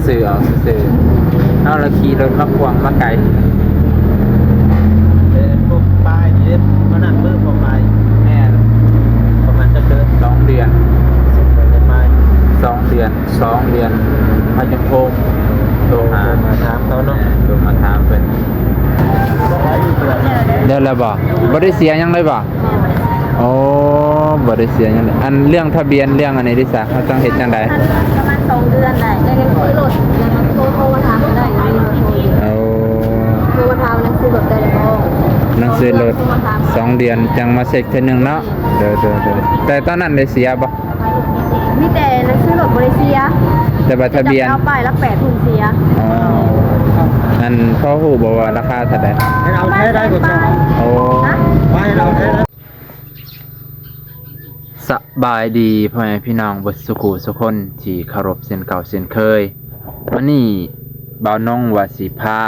ຊື້ເອົາຊື່ໆ ເຮົາລະຂີ່ລົດມາກວາງມາໄກ. ເອີ ພວກປ້າຍນີ້ເດ້ ເຂົານັດມື້ພວກປ້າຍ. ແມ່ນ. ປະມານຈັກເດືອນ? ສອງເດືອນ. ສອງເດືອນ ສອງເດືອນ ເຮົາຈັ່ງໂທ ໂທຫາ ໂທມາຖາມເຂົາເນາະ. ແມ່ນ ໂທມາຖາມເພິ່ນ. ແລ້ວ ແລ້ວບໍ່? ບໍ່ໄດ້ເສຍຫຍັງເລີຍບໍ່? ໂອ້ ບໍ່ໄດ້ເສຍຫຍັງເລີຍ. ອັນເລື່ອງທະບຽນ ເລື່ອງອັນນີ້ເດຊະ ເຮົາຕ້ອງເຮັດຈັ່ງໃດ? ປະມານສອງເດືອນໄດ້ ໄດ້ໜັງສືລົດ ແລ້ວກໍໂທ ໂທມາຖາມກໍໄດ້ ມີເບີໂທຢູ່. ໂອ້ ໂທມາຖາມໜັງສືລົດໄດ້ແລ້ວບໍ່? ໜັງສືລົດ ໂທມາຖາມ ສອງເດືອນຈັ່ງມາເຊັກເທື່ອໜຶ່ງເນາະ. ໂດຍ ໂດຍ ໂດຍ. ແຕ່ຕອນນັ້ນໄດ້ເສຍບໍ່? ມີແຕ່ໜັງສືລົດບໍ່ໄດ້ເສຍ ແຕ່ວ່າທະບຽນ ເອົາປ້າຍຫຼັກແປດພຸ້ນເສຍ. ອໍ ອັນພໍຮູ້ບໍ່ວ່າລາຄາເທົ່າໃດ? ປະມານແສນປາຍ. ໂອ້ ຮະ? ສະບາຍດີພໍ່ແມ່ພີ່ນ້ອງເບິດສູ່ຄູ່ສູ່ຄົນທີ່ເຄົາລົບເຊັ່ນເກົ່າເຊັ່ນເຄີຍ. ມື້ນີ້ບ່າວນົງວ່າຊິພາ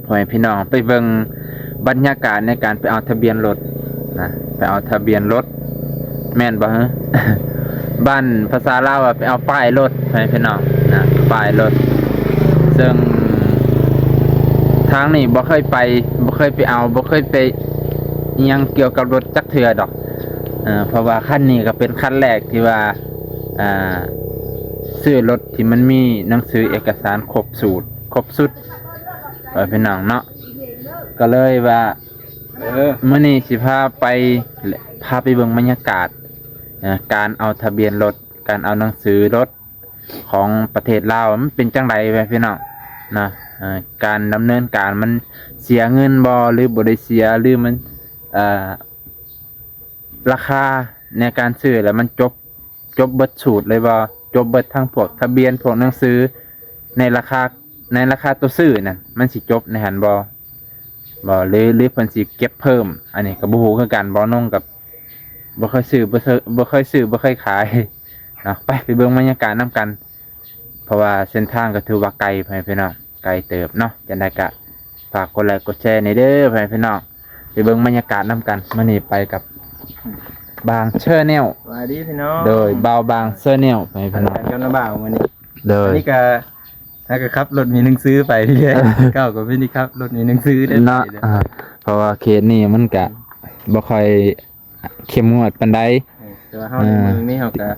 ພໍ່ແມ່ພີ່ນ້ອງໄປເບິ່ງບັນຍາກາດໃນການໄປເອົາທະບຽນລົດນະ, ໄປເອົາທະບຽນລົດ ແມ່ນບໍ່? ບ້ານພາສາລາວວ່າໄປເອົາປ້າຍລົດ ພໍ່ແມ່ພີ່ນ້ອງນະ, ປ້າຍລົດ. ເຊິ່ງທາງນີ້ບໍ່ເຄີຍໄປ ບໍ່ເຄີຍໄປເອົາ ບໍ່ເຄີຍໄປອີ່ຫຍັງກ່ຽວກັບລົດຈັກເທື່ອດອກ. ເອີ ເພາະວ່າຄັນນີ້ກໍເປັນຄັນແລກທີ່ວ່າ ອ່າ ຊື້ລົດທີ່ມັນມີໜັງສືເອກະສານຄົບສູດ ຄົບຊຸດ ພໍ່ແມ່ພີ່ນ້ອງເນາະ. ກໍເລີຍວ່າ ເອີ ມື້ນີ້ຊິພາໄປ ແລະ ພາໄປເບິ່ງບັນຍາກາດ ເອີ ການເອົາທະບຽນລົດ ການເອົາໜັງສືລົດຂອງປະເທດລາວ ມັນເປັນຈັ່ງໃດ ພີ່ນ້ອງນະ. ເອີ ການດຳເນີນການມັນເສຍເງິນບໍ່ ຫຼືບໍ່ໄດ້ເສຍ ຫຼືມັນ ເອີ ລາຄາໃນການຊື້ແລ້ວມັນຈົບ ຈົບເບິດສູດເລີຍບໍ່? ຈົບເບິດທັງພວກທະບຽນ ພວກໜັງສື ໃນລາຄາ ໃນລາຄາໂຕຊື້ນັ້ນ ມັນຊິຈົບໃນຫັ້ນບໍ່? ບໍ່ ຫຼື ຫຼືເພິ່ນຊິເກັບເພີ່ມ? ອັນນີ້ກໍບໍ່ຮູ້ຄືກັນ. ບ່າວນົງກໍບໍ່ເຄີຍຊື້ ບໍ່ເຄີຍ ບໍ່ເຄີຍຊື້ ບໍ່ເຄີຍຂາຍເນາະ. ໄປ ໄປເບິ່ງບັນຍາກາດນຳກັນ. ເພາະວ່າເສັ້ນທາງກໍຖືວ່າໄກ ພໍ່ແມ່ພີ່ນ້ອງ ໄກເຕີບເນາະ. ຈັ່ງໃດກໍຝາກກົດໄລກົດແຊແດ່ເດີ ພໍ່ແມ່ພີ່ນ້ອງ. ໄປເບິ່ງບັນຍາກາດນຳກັນ. ມື້ນີ້ໄປກັບບາງແຊນແນວ. ສະບາຍດີພີ່ນ້ອງ. ໂດຍ ບ່າວບາງແຊນແນວ ພໍ່ແມ່ພີ່ນ້ອງ. ກັນກັບນ້າບ່າວມື້ນີ້. ໂດຍ ອັນນີ້ກໍຫາກໍຂັບລົດມີໜັງສືໄປເດ້. ເອີ ເກົ່າກໍເປັນທີ່ຂັບລົດມີໜັງສືເດ້ເນາະ. ອ່າ ເພາະວ່າເຂດນີ້ມັນກະບໍ່ຄ່ອຍ ເຂັ້ມງວດປານໃດ. ເອີ ແຕ່ວ່າເຮົາ ເອີ ໃນເມືອງນີ້ເຮົາກະ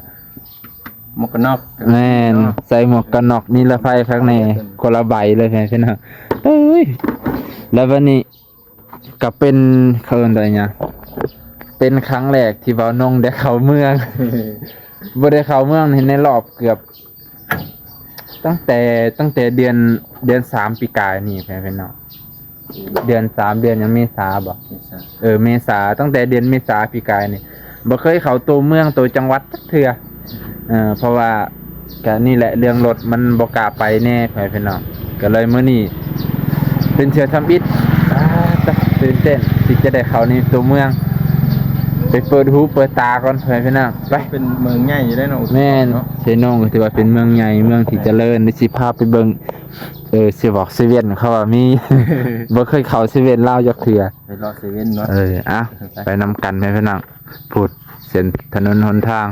ໝວກກັນນັອກ ແມ່ນ ເນາະ ໃສ່ໝວກກັນນັອກນິລະໄພຄັກແນ່ ເອີ ຄົນລະໃບເລີຍ ພີ່ນ້ອງເອີຍ. ແລ້ວບັດນີ້ກະເປັນ ເຂົາເອີ້ນວ່າຫຍັງ ເປັນຄັ້ງແລກທີ່ບ່າວນົງໄດ້ເຂົ້າເມືອງ ບໍ່ໄດ້ເຂົ້າເມືອງໃນ ໃນລອບເກືອບ ຕັ້ງແຕ່ ຕັ້ງແຕ່ເດືອນ ເດືອນສາມປີກາຍນີ້ ແມ່ນເນາະ. ເດືອນສາມ ເດືອນຫຍັງ ເມສາບໍ່? ເມສາ ເອີ ເມສາ ຕັ້ງແຕ່ເດືອນເມສາປີກາຍນີ້ ບໍ່ເຄີຍເຂົ້າຕົວເມືອງ ຕົວຈັງຫວັດຈັກເທື່ອ. ເອີ ເພາະວ່າກະນີ້ແຫຼະ ເລື່ອງລົດມັນບໍ່ກ້າໄປແດ່ ແມ່ນເນາະ. ກໍເລີຍມື້ນີ້ເປັນເທື່ອທຳອິດ. ອາ ຕະ ຕື່ນເຕັ້ນທີ່ຈະໄດ້ເຂົ້າໃນຕົວເມືອງ ໄປເປີດຫູເປີດຕາກ່ອນ ແມ່ນເນາະ. ໄປ ເປັນເມືອງໃຫຍ່ຢູ່ເດ້ເນາະ. ແມ່ນ ເນາະ ເຊໂນກໍຖືວ່າເປັນເມືອງໃຫຍ່ ເມືອງທີ່ຈະເລີນ. ດຽວຊິພາໄປເບິ່ງ ເອີ ເຊວອກເຊເວັນ ເຂົາວ່າມີ ບໍ່ເຄີຍເຂົ້າເຊເວັນລາວຈັກເທື່ອ. ໄປເລາະເຊເວັນເນາະ. ເອີ ເອົາ ໄປນຳກັນແມ່ນເນາະ. ພຸດ ເສັ້ນຖະໜົນຫົນທາງ.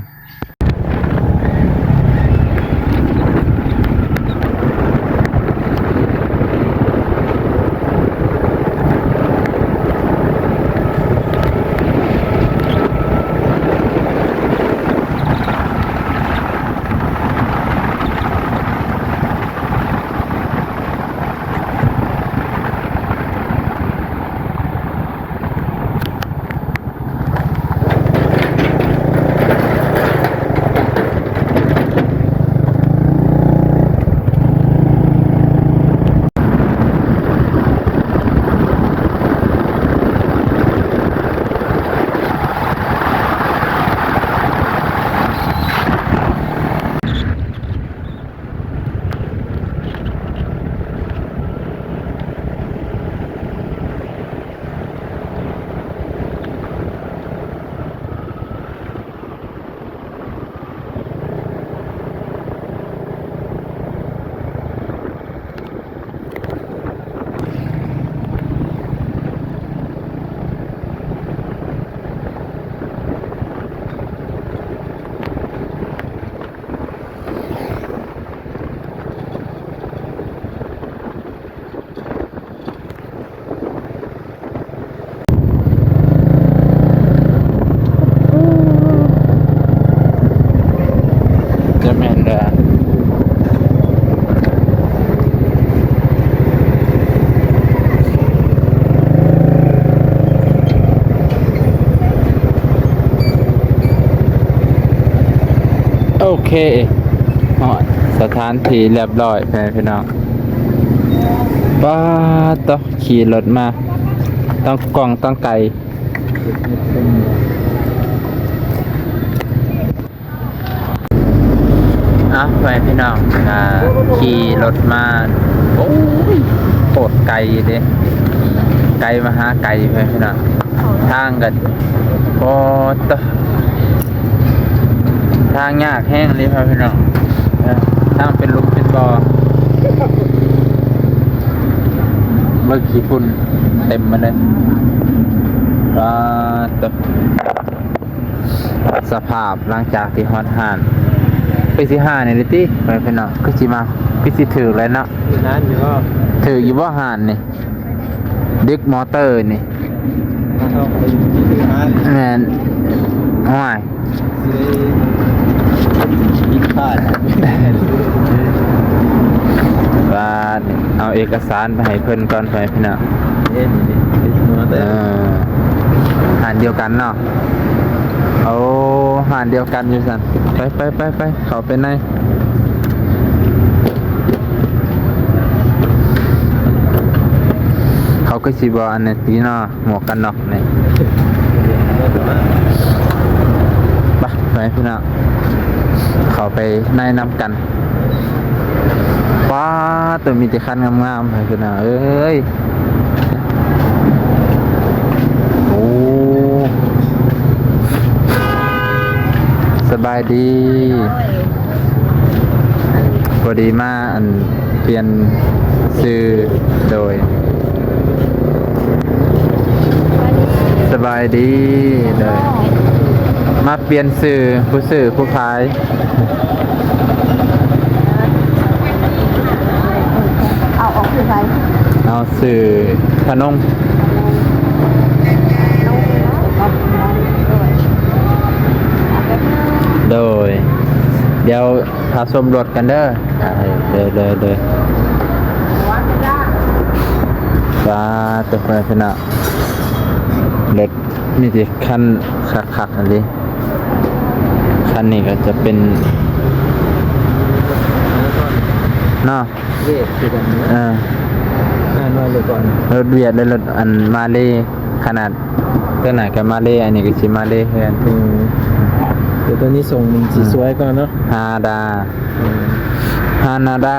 ເຄ ຮອດສະຖານທີ່ລຽບຮ້ອຍ ພໍ່ແມ່ພີ່ນ້ອງ. ປາດໂຕ ຂີ່ລົດມາ ຕ້ອງກອງຕ້ອງໄກ. ອ່ະ ໄປພີ່ນ້ອງ ອ່າ ຂີ່ລົດມາ ໂອ້ຍ ໂຄດໄກເດ້ ໄກມະຫາໄກ ໄປພີ່ນ້ອງ. ທາງກໍ ໂອ້ ຕະ ທາງຍາກແຮງເລີຍ ໄປພີ່ນ້ອງ. ເອີ ທາງເປັນຫຼຸມເປັນບໍ່ ເບິ່ງຂີ້ຝຸ່ນເຕັມມາເລີຍ. ປາດໂຕ ສະພາບຫຼັງຈາກທີ່ຮອດຮ້ານ ໄປຊິຫານີ້ເລີຍຕິ ໄປພີ່ນ້ອງ. ຄືຊິມາ ຄືຊິຖືກແລ້ວເນາະ ຢູ່ຮ້ານຢູ່ບໍ່? ຖືກຢູ່ບໍ່ຮ້ານນີ້? ດຶກມໍເຕີນີ້ ເອົາໄປຢູ່ທີ່ຮ້ານ ແມ່ນ. ໂອ້ຍ ຊິໄດ້ຜິດພາດ ບາດ ເອົາເອກະສານໄປໃຫ້ເພິ່ນກ່ອນ ໄປພີ່ນ້ອງ. ເອີ ຮ້ານດຽວກັນເນາະ. ໂອ້ ຮ້ານດຽວກັນຢູ່ຊັ້ນ. ໄປ ໄປ ໄປ ໄປ ເຂົ້າໄປໃນ. ເຂົາຄືຊິບໍ່ອັນນັ້ນຕິເນາະ ໝວກກັນນັອກນີ້. ໄປ ໄປພີ່ນ້ອງ ເຂົ້າໄປໃນນຳກັນ. ປາດໂຕ ມີແຕ່ຄັນງາມໆ ພີ່ນ້ອງເອີຍ. ໂອ້ ສະບາຍດີ. ພໍດີມາ ອັນ ປ່ຽນຊື່. ໂດຍ ສະບາຍດີ. ໂດຍ ມາປ່ຽນຊື່ ຜູ້ຊື້ຜູ້ຂາຍ. ເອົາອອກຊື່ໃຜ? ເອົາຊື່ທະນົງ. ໂດຍ ດຽວຖ້າຊົມລົດກັນເດີ. ໂດຍ ໂດຍ ໂດຍ. ວ້າ ຕົວເພິ່ນນະ ລົດ ມີແຕ່ຄັນຄັກໆ ອັນນີ້. ຄັນນີ້ກໍຈະເປັນເນາະ ວຽດຄືກັນເນາະ. ເອີ ອ່ານວ່າເລີຍກ່ອນ ລົດວຽດ ແລະ ລົດອັນມາເລ ຂະໜາດຕົວນັ້ນກໍມາເລ ອັນນີ້ກໍຊິມາເລຄືກັນ. ອືມ ແຕ່ຕົວນີ້ຊົງມັນຊິ ອືມ ສວຍກວ່າເນາະ ຮາດາ. ອືມ ຮານາດາ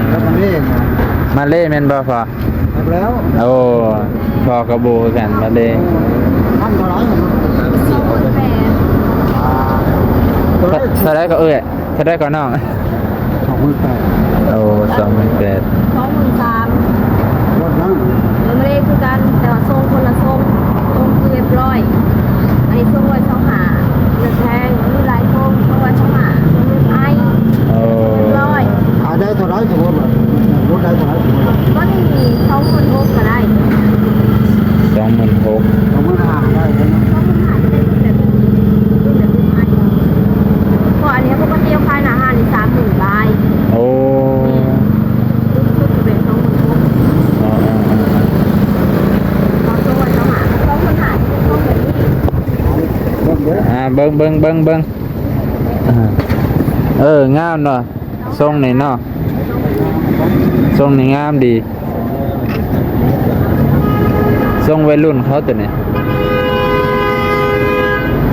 ແລ້ວມາເລນະ ມາເລແມ່ນບໍ່ພໍ່? ຈັກແລ້ວ ໂອ້ ພໍ່ກໍບໍ່ຮູ້ຄືກັນ ມາເລ. ພັນເທົ່າໃດ? ສອງໝື່ນແປດ. ອ່າ ເທົ່າ ເທົ່າໃດກໍເອື້ອຍ? ເທົ່າໃດກໍນ້ອງ? ສອງໝື່ນແປດ. ໂອ້ ສອງໝື່ນແປດ. ສອງໝື່ນສາມ. ລົດນັ້ນ ເອີ ມາເລຄືກັນ ແຕ່ວ່າຊົງຄົນລະຊົງ ຊົງຄືເອັບຮ້ອຍ. ອັນນີ້ຊົງຮ້ອຍຊາວຫ້າ ເລືອກແພງ ມີຫຼາຍຊົງ ຊົງຮ້ອຍຊາວຫ້າ ຊົງເອັບໄອ. ໂອ້ ຮ້ອຍ ຂາຍໄດ້ເທົ່າໃດ? ສົມມຸດວ່າລົດໄດ້ເທົ່າໃດ? ຕົວນີ້ສອງໝື່ນຫົກກໍໄດ້. ສອງໝື່ນຫົກ ສອງໝື່ນຫ້າໄດ້ເນາະ. ສອງໝື່ນຫ້າຈະເປັນແບບນີ້ ເປັນແບບເອັບໄອ. ເພາະອັນນີ້ປົກກະຕິເຮົາຂາຍໜ້າຮ້ານນີ້ສາມໝື່ນປາຍ. ໂອ້ ສູງສຸດຈະເປັນສອງໝື່ນຫົກ. ອໍ ອໍ ອໍ ອໍ ສອງໝື່ນຫ້າ ສອງໝື່ນຫ້າຈະເປັນຊົງແບບນີ້. ອ່າ ເບິ່ງ ເບິ່ງ ເບິ່ງ ເບິ່ງ. ອ່າ ເອີ ງາມເນາະ ຊົງນີ້ເນາະ ຊົງນີ້ງາມດີ ຊົງໄວລຸ້ນເຂົາຕົວນີ້.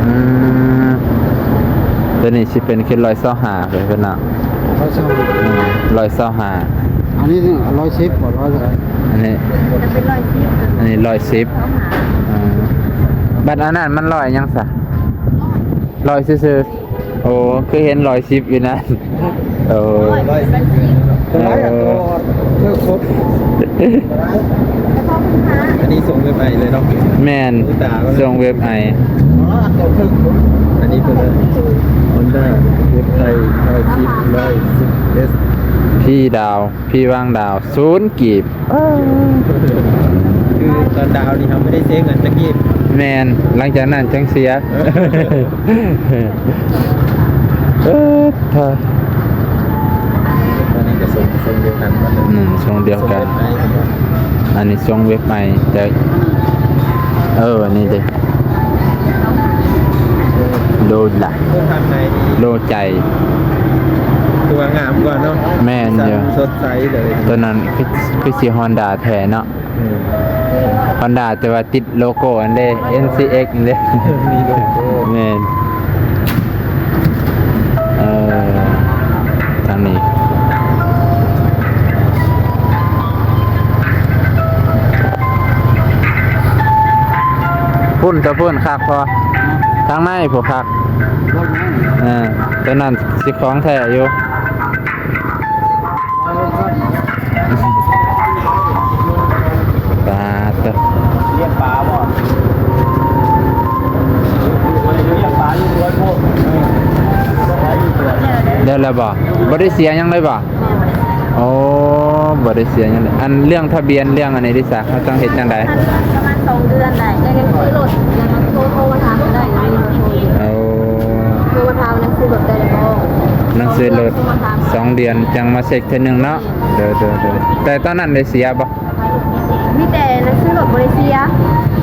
ອືມ ຕົວນີ້ຊິເປັນຄືຮ້ອຍຊາວຫ້າ ເພິ່ນເນາະ. ຮ້ອຍຊາວຫ້າ ອືມ ຮ້ອຍຊາວຫ້າ. ອັນນີ້ຮ້ອຍສິບບໍ່? ຮ້ອຍເທົ່າໃດ? ອັນນີ້ ຈະເປັນຮ້ອຍສິບ ອັນນີ້ຮ້ອຍສິບ. ຊາວຫ້າ. ອືມ ບັດອັນນັ້ນມັນຮ້ອຍຫຍັງຊະ? ຮ້ອຍຊື່ໆ. ໂອ້ ຄືເຫັນຮ້ອຍສິບຢູ່ນັ້ນ. ໂອ້ ຮ້ອຍສິບ ເອີ ເພິ່ນຄົບ. ອັນນີ້ຊົງເວັບໄອເລີຍເນາະ. ແມ່ນ ຊົງເວັບໄອ. ອັນນີ້ເພິ່ນ ຮອນດ້າ ເວັບໄອ ຮ້ອຍສິບ ຮ້ອຍສິບເອັສ ພີດາວ ພີວາງດາວ ສູນກີບ. ເອີ ຄືຕອນດາວນີ້ເຮົາບໍ່ໄດ້ເສຍເງິນຈັກກີບ. ແມ່ນ ຫຼັງຈາກນັ້ນຈັ່ງເສຍ. ເອີ ເອີ ເອີ ຕອນນີ້ກໍຊົງ ຊົງດຽວກັນໝົດ. ອືມ ຊົງດຽວກັນ. ອັນນີ້ຊົງເວັບໃໝ່ ແຕ່ ເອີ ອັນນີ້ເດ້. ໂລລະ ໂອ້ ຄັນໃດນີ້ ໂລໃຈ ຄືວ່າງາມກວ່າເນາະ. ແມ່ນຢູ່ ສັນສົດໃສເລີຍ. ໂຕນັ້ນຄື ຄືຊິຮອນດ້າແທ້ເນາະ. ອືມ ຮອນດ້າ ແຕ່ວ່າຕິດໂລໂກ້ອັນເດ້ ເອັນຊີເອັກ ອັນເດ້ ມີໂລໂກ້. ແມ່ນ ເອີ ທາງນີ້ ພຸ້ນ ແຕ່ພຸ້ນຄັກພໍ ທາງໃນພຸ້ນຄັກ. ເອີ ໂຕນັ້ນຊິຂອງແທ້ຢູ່. ປາດເຕີ ລ້ຽງປາບໍ່? ລ້ຽງປາຢູ່ສວນພຸ້ນ. ເອີ ໄດ້ແລ້ວບໍ່? ບໍ່ໄດ້ເສຍຫຍັງເລີຍບໍ່? ໂອ້ ບໍ່ໄດ້ເສຍຫຍັງເລີຍ. ອັນເລື່ອງທະບຽນ ເລື່ອງອັນນີ້ເດຊະ ເຮົາຕ້ອງເຮັດຈັ່ງໃດ? ປະມານສອງເດືອນໄດ້ ຍັງຊື້ລົດ ຍັງໂທ ໂທມາຖາມໄດ້. ໂອ້ ໂທມາຖາມ ຍັງຊື້ລົດໄດ້ແລ້ວບໍ່? ຍັງຊື້ລົດ ສອງເດືອນ ສອງເດືອນຈັ່ງມາເຊັກເທື່ອໜຶ່ງເນາະ. ໂດຍ ໂດຍ ໂດຍ. ແຕ່ຕອນນັ້ນໄດ້ເສຍບໍ່? ມີແຕ່ໜັງສືລົດບໍ່ໄດ້ເສຍ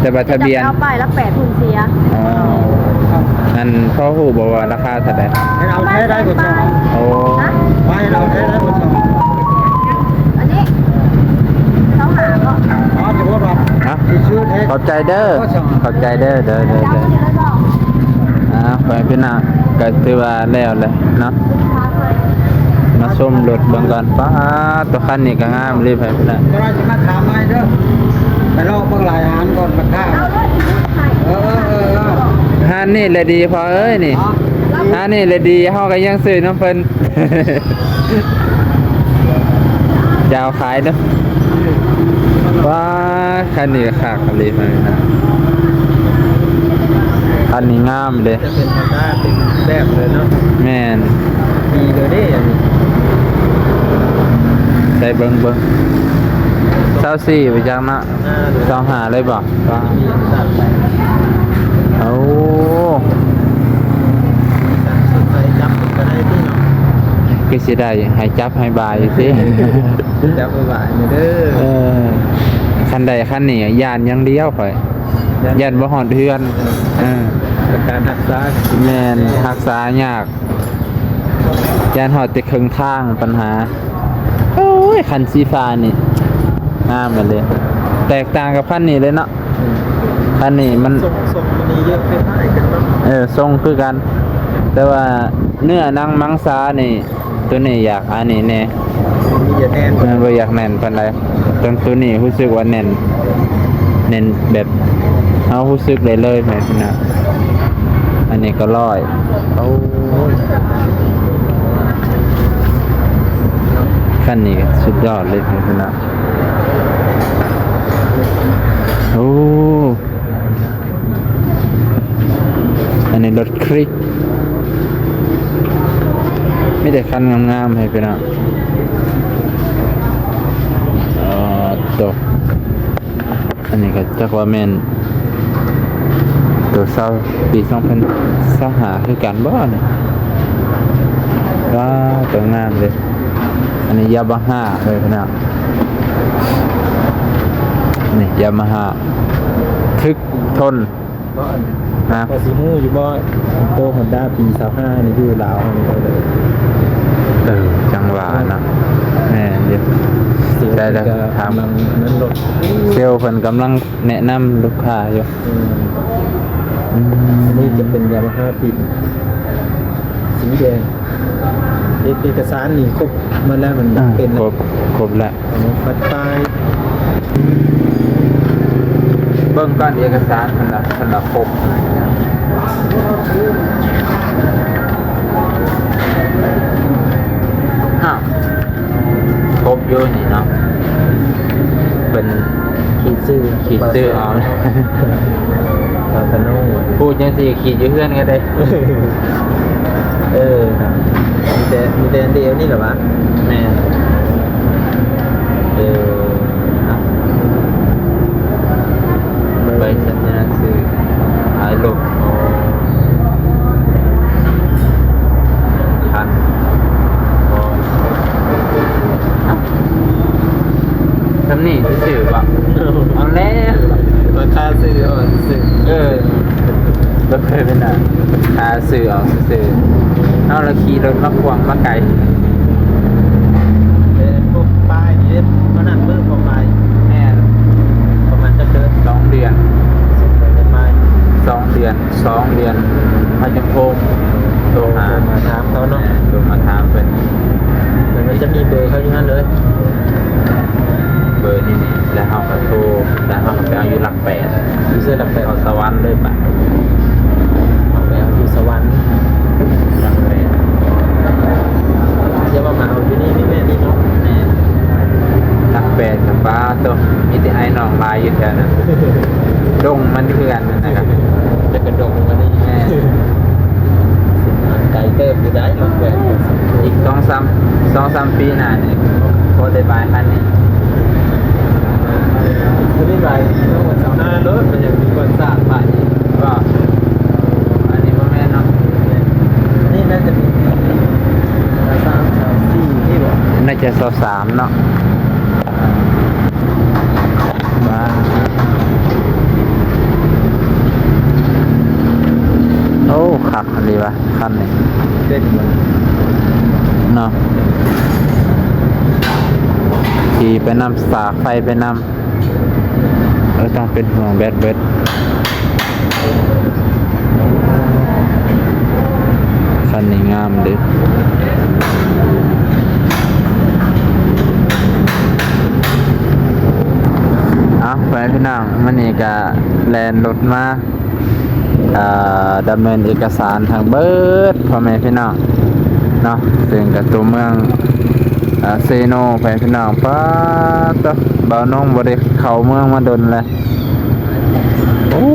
ແຕ່ວ່າທະບຽນ ເອົາປ້າຍຫຼັກແປດພຸ້ນເສຍ. ອໍ ອັນພໍຮູ້ບໍ່ວ່າລາຄາເທົ່າໃດ? ເອົາແທ້ໄດ້ບໍ່? ໂອ້ ຮະ? ໄປເອົາແທ້ໄດ້ບໍ່? ອັນນີ້ຊາວຫ້າເນາະ. ອໍ ຖືວ່າ ຮະ? ຂອບໃຈເດີ ຂອບໃຈເດີ. ໂດຍ ໂດຍ ໂດຍ. ອ່າ ໄປພີ່ນ້ອງ ກະຖືວ່າແລ້ວແຫຼະເນາະ. ມາຊົມລົດເບິ່ງກ່ອນ. ປາດ ໂຕຄັນນີ້ກະງາມເລີຍ ໄປພຸ້ນນະ. ເຈົ້າໜ້າທີ່ມາຖາມໃໝ່ເດີ ໄປລອກເບິ່ງຫຼາຍຮ້ານກ່ອນ ລາຄາ. ເອີ ເອີ ເອີ ເອີ ຮ້ານນີ້ແຫຼະດີພໍ່ເອີຍນີ້. ຮ້ານນີ້ແຫຼະດີ ເຮົາກະຍັງຊື້ນຳເພິ່ນ. ຈະເອົາຂາຍເດີ. ວ້າ ຄັນນີ້ກະຄັກອີ່ຫຼີ ຄັນນີ້ງາມເດ້. ຈະເປັນຮອນດ້າເຕັມແບບເລີຍເນາະ. ແມ່ນ ດີເລີຍເດ້ອັນນີ້. ໃສ່ເບິ່ງ ເບິ່ງ ຊາວສີ່ ໄປຈັກເນາະ. ອ່າ ຊາວຫ້າເລີຍບໍ່? ມີສັດໄປ. ໂອ້ ຈັບກະໄດ້ຕິເນາະ. ຄືຊິໄດ້ໃຫ້ຈັບໃຫ້ບາຍຢູ່ຕິ. ຈັບໃຫ້ບາຍເດີ. ເອີ ຄັນໄດ້ຄັນນີ້ຢ້ານຢ່າງດຽວຂ້ອຍ ຢ້ານ ຢ້ານບໍ່ຮອດເຮືອນ. ເອີ ການຮັກສາ ແມ່ນ ຮັກສາຍາກ. ຢ້ານຮອດແຕ່ເຄິ່ງທາງ ບັນຫາ. ໂອ້ຍ ຄັນສີຟ້ານີ້ງາມອີ່ຫຼີ ແຕກຕ່າງກັບຄັນນີ້ເລີຍເນາະ. ອືມ ຄັນນີ້ມັນ ຊົງ ຊົງມັນນີ້ເຍອະຄ້າຍໆກັນເນາະ. ເອີ ຊົງຄືກັນ ແຕ່ວ່າເນື້ອໜັງມັງສານີ້ ໂຕນີ້ຢາກອັນນີ້ແນ່ ມີຢາກແໜ້ນ ມັນບໍ່ຢາກແໜ້ນປານໃດ. ແຕ່ໂຕນີ້ຮູ້ສຶກວ່າແໜ້ນ ແໜ້ນແບບເຮົາຮູ້ສຶກໄດ້ເລີຍແມ່ນນະ. ອັນນີ້ກະຮ້ອຍ. ໂອ້ຍ ຄັນນີ້ກະສຸດຍອດເລີຍແມ່ນນະ. ໂອ້ ອັນນີ້ລົດຄລິກ ມີແຕ່ຄັນງາມໆໃຫ້ພີ່ນ້ອງ. ເອີ ໂຕ ອັນນີ້ກະຈັກວ່າແມ່ນໂຕຊາວ ປີສອງພັນຊາວຫ້າຄືກັນບໍ່ນີ້. ວ້າ ໂຕງາມເດ້. ອັນນີ້ຢາມາຮາເລີຍພີ່ນ້ອງ. ນີ້ຢາມາຮາ ທຶກທົນ. ບໍ່ ອັນ ຮະ ພໍຊິຮູ້ຢູ່ບໍ່ ໂຕຮອນດ້າປີຊາວຫ້ານີ້ຢູ່ລາວເຮົານີ້ເລີຍ. ເອີ ຈັ່ງວ່າເນາະ. ແມ່ນຢູ່ ແຕ່ລະ ກະຖາມ ກຳລັງນັ້ນລົດ ເຊວເພິ່ນກຳລັງແນະນຳລູກຄ້າຢູ່. ອືມ ອືມ ອັນນີ້ຈະເປັນຢາມາຮາຟີນ ສີແດງ. ເອກ ເອກະສານນີ້ຄົບໝົດແລ້ວ ມັນ ອ່າ ເປັນ ຄົບ ຄົບແລ້ວ. ເອົາມາປັດປາຍ ເບິ່ງກ່ອນເອກະສານເພິ່ນລະ ເພິ່ນລະຄົບ. ອ້າວ ຄົບຢູ່ນີ້ເນາະ ເພິ່ນຂີດຊື່ ຂີດຊື່ເອົາ. ສາວຕະໂນ ປູກຈັ່ງຊີ້ຂີດຢູ່ເຮືອນກະໄດ້. ເອີ ມີແຕ່ ມີແຕ່ອັນດຽວນີ້ແຫຼະຫວາ? ແມ່ນ. ເອີ ໃບສັນຍາຊື້ຂາຍລົດ. ໂອ້ ຄັນ ຊ່ຳນີ້ຊື່ໆ ເອົາແລ້ວ ລາຄາຊື້ເອົາຊື່ໆ. ເອີ ບໍ່ເຄີຍເປັນນະ ຫາຊື້ເອົາຊື່ໆ ເຮົາລະຂີ່ລົດມາກວ້າງມາໄກ. ເອີ ພວກປ້າຍນີ້ເດ້ ມານັ່ງເບິ່ງພວກປ້າຍ. ແມ່ນ. ປະມານຈັກເດືອນ? ສອງເດືອນ. ສອງເດືອນ ສອງເດືອນ ເຮົາຈຶ່ງໂທ ໂທຫາ ໂທມາຖາມເຂົາເນາະ. ແມ່ນ ໂທມາຖາມເພິ່ນ ແລ້ວມັນຈະມີເບີເຂົາຢູ່ຫັ້ນເລີຍ ເບີນີ້ ແລ້ວເຮົາກໍໂທ ແລ້ວເຮົາກໍໄປເອົາຢູ່ຫຼັກ ແປດ ຢູ່ໃສຫຼັກແປດ? ເຂົ້າສະຫວັນເລີຍບາດ. ເອົາແລ້ວຢູ່ສະຫວັນ ຫຼັກແປດ ຢ່າວ່າມາເອົາຢູ່ນີ້ ມີແມ່ນນີ້ເນາະ. ແມ່ນ ຫຼັກແປດກັບ ປາໂຕ ມີແຕ່ອ້າຍນ້ອງຫຼາຍຢູ່ແຖວນັ້ນ ດົງມັນເຖື່ອນນັ້ນນະ ແລ້ວກໍດົງມັນນີ້. ແມ່ນ ໄກເຕີບຢູ່ໄດ໋ ຫຼັກແປດ ອີກສອງສາມ ສອງສາມປີໜ້ານີ້ ພໍໄດ້ບາຍຄັນນີ້. ບໍ່ໄດ້ໄປ ຕ້ອງວັນເສົາໜ້າໂລດ ມັນຍັງມີບ່ອນສາມໄປ. ບໍ່ ອັນນີ້ບໍ່ແມ່ນເນາະ. ອັນນີ້ໜ້າຈະມີປີສອງພັນຊາວສີ່ນີ້ບໍ່? ໜ້າຈະຊາວສາມເນາະ. ວ້າວ ໂອ້ ຄັກອີ່ຫຼີວະ ຄັນນີ້ ເປັນເນາະ ຂີ່ໄປນຳ ສາກໄຟໄປນຳ. ເອີ ຕ້ອງເປັນຫ່ວງແບັດເບິດ. ຄັນນີ້ງາມເດ້. ເອົາ ພໍ່ແມ່ພີ່ນ້ອງ ມື້ນີ້ກະແລ່ນລົດມາ ອ່າ ດຳເນີນເອກະສານທັງເບິດ ພໍ່ແມ່ພີ່ນ້ອງເນາະ. ເຊິ່ງກະຕົວເມືອງ ອ່າ ເຊໂນ ພໍ່ແມ່ພີ່ນ້ອງ. ປາດໂທ້ ບ່າວນົງບໍ່ໄດ້ເຂົ້າເມືອງມາດົນແລ້ວ. ໂອ້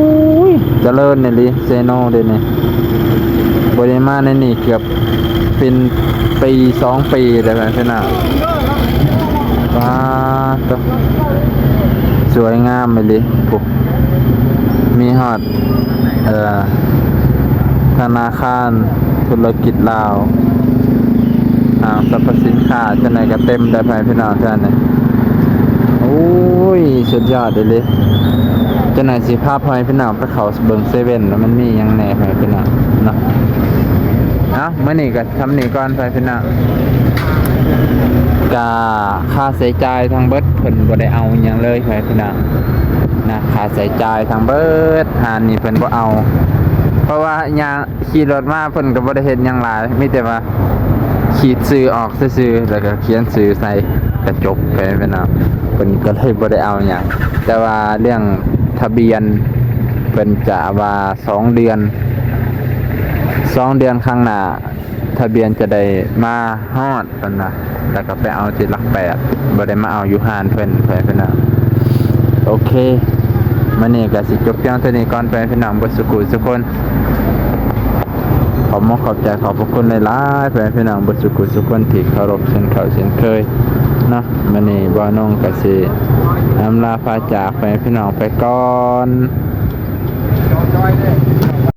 ຍ ຈະເລີນອີ່ຫຼີເຊໂນເດນີ້ ບໍ່ໄດ້ມາໃນນີ້ເກືອບເປັນປີສອງປີແລ້ວ ພີ່ນ້ອງ. ປາດໂທ້ ສວຍງາມອີ່ຫຼີ ໂອ້ ມີຮອດ ເອີ ທະນາຄານທຸລະກິດລາວ ຫ້າງສັບພະສິນຄ້າ ຈັ່ງໃດກໍເຕັມໄດ໋ ພໍ່ແມ່ພີ່ນ້ອງ ເທື່ອນີ້. ໂອ້ຍ ສຸດຍອດອີ່ຫຼີ. ຈັ່ງໃດຊິພາພໍ່ແມ່ພີ່ນ້ອງໄປເຂົ້າເບິ່ງເຊເວັ່ນ ວ່າມັນມີຫຍັງແດ່ ພໍ່ແມ່ພີ່ນ້ອງເນາະ. ເອົ້າ ມື້ນີ້ກໍຊ່ຳນີ້ກ່ອນ ພໍ່ແມ່ພີ່ນ້ອງ. ກະຄ່າໃຊ້ຈ່າຍທັງເບິດ ເພິ່ນບໍ່ໄດ້ເອົາອີ່ຫຍັງເລີຍ ພໍ່ແມ່ພີ່ນ້ອງນະ. ຄ່າໃຊ້ຈ່າຍທັງເບິດ ຮ້ານນີ້ເພິ່ນບໍ່ເອົາ ເພາະວ່າຍ່າງ ຂີ່ລົດມາເພິ່ນກໍບໍ່ໄດ້ເຮັດຫຍັງຫຼາຍ ມີແຕ່ວ່າຂີດຊື່ອອກຊື່ໆ ແລ້ວກໍຂຽນຊື່ໃສ່ກະຈົບ ແຄ່ນັ້ນເນາະ. ເພິ່ນກໍເລີຍບໍ່ໄດ້ເອົາຫຍັງ ແຕ່ວ່າເລື່ອງທະບຽນ ເພິ່ນຈະວ່າສອງເດືອນ ສອງເດືອນຂ້າງໜ້າ ທະບຽນຈະໄດ້ມາຮອດ ເພິ່ນວ່າ ແລ້ວກໍໄປເອົາທີ່ຫຼັກແປດ ບໍ່ໄດ້ມາເອົາຢູ່ຮ້ານເພິ່ນ ເພິ່ນ ເພິ່ນວ່າ. ໂອເຄ ມື້ນີ້ກໍຊິຈົບພຽງເທົ່ານີ້ກ່ອນ ພໍ່ແມ່ພີ່ນ້ອງເບິດສູ່ຜູ້ສູ່ຄົນ. ຂອບມຸກຂອບໃຈຂອບພະຄຸນຫຼາຍໆ ພໍ່ແມ່ພີ່ນ້ອງເບິດສູ່ຜູ້ສູ່ຄົນທີ່ເຄົາລົບເຊັ່ນເກົ່າເຊັ່ນເຄີຍເນາະ. ມື້ນີ້ບ່າວນົງກໍຊິອຳລາພາຈາກພໍ່ແມ່ພີ່ນ້ອງໄປກ່ອນ.